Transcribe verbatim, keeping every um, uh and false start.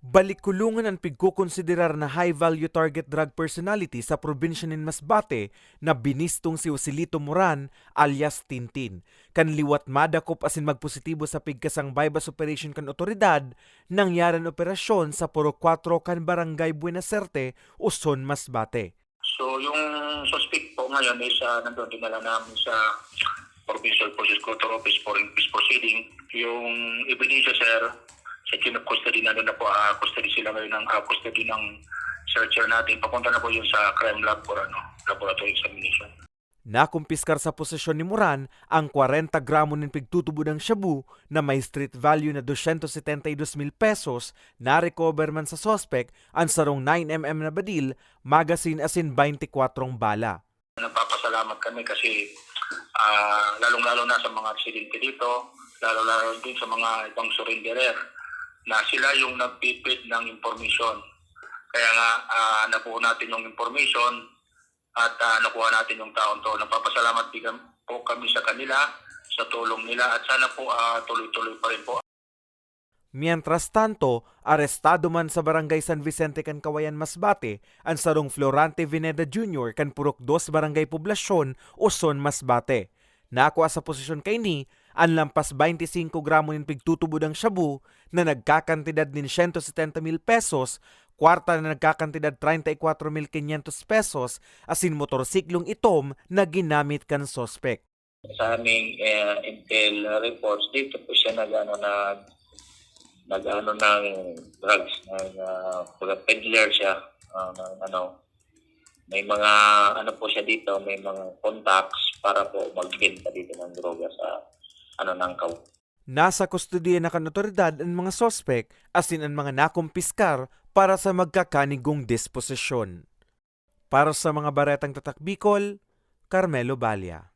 Balik-kulungan an pigkokonsiderar na high-value target drug personality sa probinsya nin Masbate na binistong si Joselito Moran alias Tintin. Kan liwat madakop asin magpositibo sa pigkasang buy-bust operation kan otoridad, nangyari an operasyon sa Purok Kuwatro kan Barangay Buenaserte, Oson, Masbate. So, yung suspect po ngayon is, ah, nandun, dinala namin sa Provincial Police Headquarter Office for Inquest Proceeding. Yung ebidensya, sir, sa chain of custody, nandun na po, ah, custody sila ngayon ng, ah, custody ng searcher natin. Papunta na po yun sa crime lab for, ano, laboratory examination. Nakumpiskar sa posesyon ni Moran ang kwarenta gramo nin pigtutubod ang shabu na may street value na dosyentos setenta y dos mil pesos. Na-recover man sa suspek an sarong nine M M na badil, magazine asin baynte kwatro bala. Nagpapasalamat kami kasi, ah, lalong-lalo na sa mga residente dito, lalo-lalo din sa mga ibang surrenderer na sila yung nagpipid ng information. Kaya nga, ah, nabuo natin yung information at, ah, nakuha natin yung taon to. Nagpapasalamat din po kami sa kanila, sa tulong nila, at sana po, ah, tuloy-tuloy pa rin po. Mientras tanto, arestado man sa Barangay San Vicente kan Kawayan, Masbate, an sarong Florante Vineda Junior kan Purok Dos, Barangay Poblacion, Oson, Masbate. Nakua sa posesyon kaini an lampas baynte singko gramo nin pigtutubod ang shabu na nagkakantidad nin siyento setenta mil pesos, kwarta na nagkakantidad treinta y cuatro mil quinientos pesos, asin motorsiklong itom na ginamit kan suspek. Sa aming, eh, intel reports, dito po siya nag-ano, nag-, nag-ano ng drugs, nag, ah, kumbaga peddler siya, ah, ng ano, may mga, ano po siya dito, may mga contacts para po magbenta dito ng droga sa, ano, Nangkaw. Nasa kustodiya na kan otoridad an mga suspek asin an mga nakumpiskar para sa magkakanigong disposisyon. Para sa mga Baretang Tatak Bicol, Carmelo Balla.